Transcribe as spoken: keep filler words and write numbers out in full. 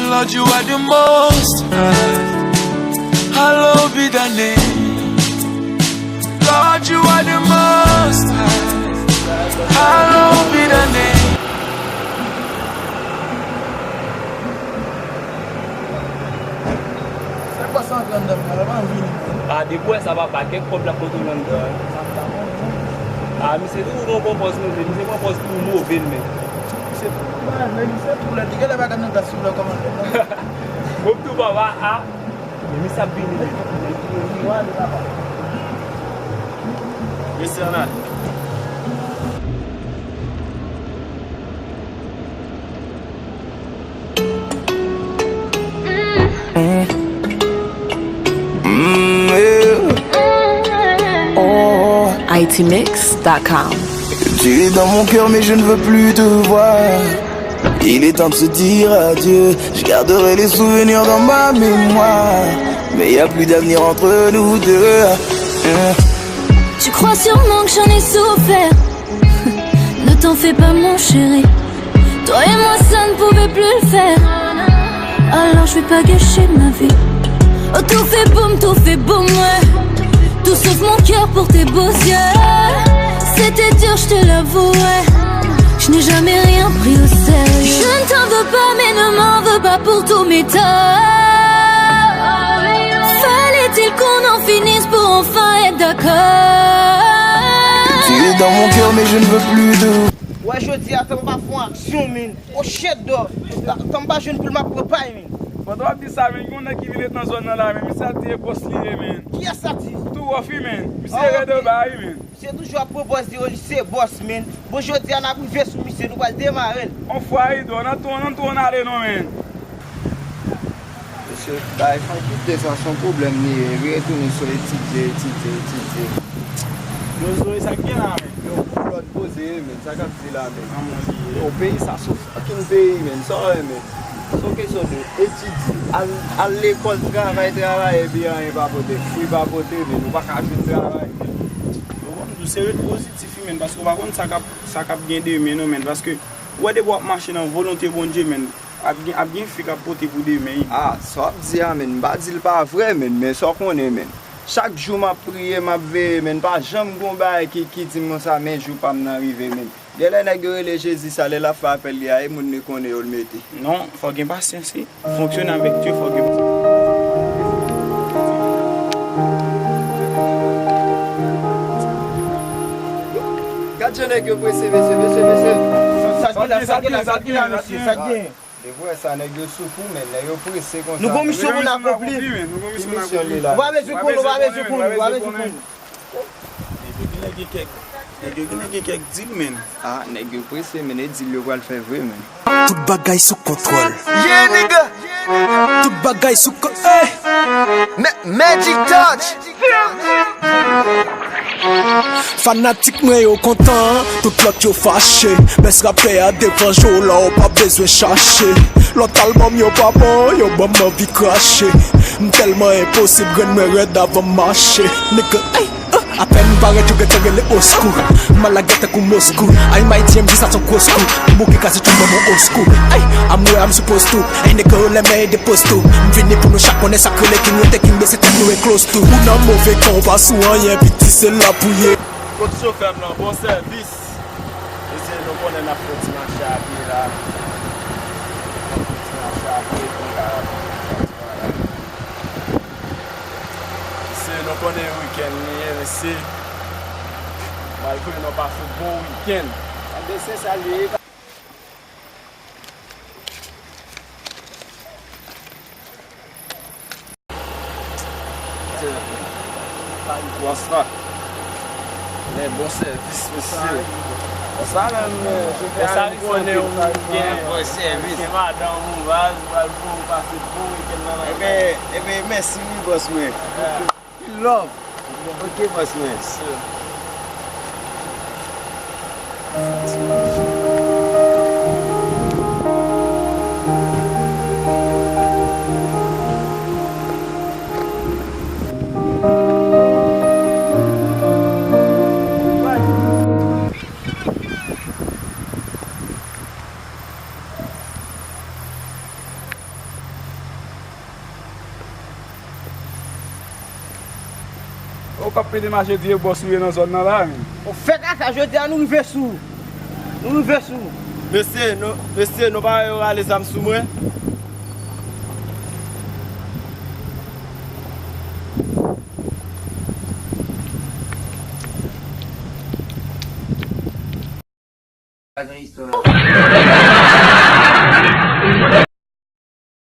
Lord, you are the most high. Hallowed be thy name. Lord, you are the most high. Hallowed be thy name. Sa k pase antre anndan m la, pa anvi vini. A, depi w wè sa, papa, kèk kòb l ap pote w anndan. A, misye toujou gon pòpòz move, misye pòpòz tou move l menm. Misye tou move, men misye tou lèd, li genlè pa gad nan glas sou lè kòmandè non. Bon, tou papa, a, men misye ap vini menm. Misye tou move, papa. Mesye Anat. I T mix dot com. Tu es dans mon cœur, mais je ne veux plus te voir. Il est temps de se dire adieu. Je garderai les souvenirs dans ma mémoire. Mais y a plus d'avenir entre nous deux. Tu crois sûrement que j'en ai souffert. Ne t'en fais pas, mon chéri. Toi et moi, ça ne pouvait plus le faire. Alors je vais pas gâcher ma vie. Oh, tout fait boum, tout fait boum, ouais. Tout sauf mon cœur pour tes beaux yeux. C'était dur, je te l'avoue, ouais. Je n'ai jamais rien pris au sérieux. Je ne t'en veux pas, mais ne m'en veux pas pour tous mes torts. Fallait-il qu'on en finisse pour enfin être d'accord? Tu es dans mon cœur, mais je ne veux plus de. Wè jodi a, tanm pa fè yon aksyon, men. O shit, dò. Tanm pa jwenn pou l m ap pran pay, men. Pandan w ap di sa, men, gen yon nèg ki vin ret nan zòn nan la, men. Misye ap di e bòs li ye, men. Kiyès sa di? Too Rough, wi, men. Misye rèd anba, wi, men. Misye toujou ap pran bòs di yo li se bòs, men. Bon, jodi a, n ap rive sou misye, nou pral demare l. On fwa, wi, dò, nan tou, nan tou, n ale non, men. Mesye, bay fanm kite sa, se yon pwoblèm li ye. Li retounen sou etidye, etidye, etidye. Yo, Zoe, sa k gen la, men? Yo, pou lòd poze, men, sa k ap di la, men. Yo, peyi sa, se yon fucking peyi, men, sa w renmen. Se yon kesyon de etidye, al, al lekòl, travay, travay, epi anyen pa pote, fwi pa pote, men, ou pa ka jwenn travay, men. Yo, ban m di w, se ret pozitif, wi, men, paske w pa konn sa k ap, sa k ap gen demen, non, men, paske, ou wè depi w ap mache nan volonte Bondye, men, Ap gen, ap gen fwi k ap pote pou demen, wi. Ah, sa w ap di a, men, m pa di l pa vre, men, men sa w konnen, men. Chak jou m ap priye, m ap veye, men, pa janm gen yon bagay ki, ki di m konsa, men jou pa m nan rive, men. Genlè nèg yo rele Jezi sa, lè l ap fè apèl li a, e moun li konnen yo l mete. Non, fò w gen pasyans, wi. Fonctionner avec Dieu, fò w gen. Gad jan nèg yo prese, mesye, mesye, mesye. Sa k gen la, sa k gen la, sa k gen la, mesye, sa k gen? Depi w wè sa, nèg yo sou kou, men, nèg yo prese konsa. Nou gon misyon pou n akonpli. Ki misyon li la? Ou pa bezwen konnen, ou pa bezwen konnen, ou pa bezwen konnen. Nèg yo genlè gen kèk, nèg yo genlè gen kèk dil, men. Ah, nèg yo prese, men, e dil yo pral fè vre, men. Tout bagay sou kontwòl. Yeah, nigga! Tout bagay sou kon-, eh! Ma-, Magic Touch! Fanatik mwen yo kontan, tout lòt yo fache. Bèst rapè a devan Jola, ou pa bezwen chache. Lòt albòm yo pa bon, yo ban m anvi krache. M tèlman enposib, grenn mwen rèd avan m mache. Nigga, ey, uh, apèn m parèt, yo gentan rele oskou. M al lagè tankou Moskou. Ay, may di M G sa son gwo skou. M bouke kaze tout ban m on oskou. Ey, I'm where I'm supposed to. Ey, nèg yo lè men de posto. M vini pou nou chak konnen sa k rele king, rete king, bese tèt nou e close to. Ou nan move kan, ou pa sou anyen, piti se la pou ye. Kot chofè m nan, bon sèvis. Mesye, nou konnen n ap fè yon ti mache a pye la. N ap fè yon ti mache a pye pou n ka pati travay. Mesye, nou konnen wikenn li ye, mesye. Malgre nou pase bon wikenn. Tande se sa l ye. Bòs la. Men bon sèvis, mesye. Sa menm, men, je fais un bon sèvis. Bon sèvis. Madanm ou baz, ou pral bon, ou pase bon wikenn nan. Ebyen, ebyen, mèsi wi, bòs mwen. Love. Ok, bòs mwen. Ou k ap pede mache di e bòs ou ye nan zòn nan la, men. Ou fè kaka, jodi a nou rive sou ou. Nou rive sou ou. Mesye, nou, mesye, nou pa wè yo rale zam sou mwen? Pa gen istwa.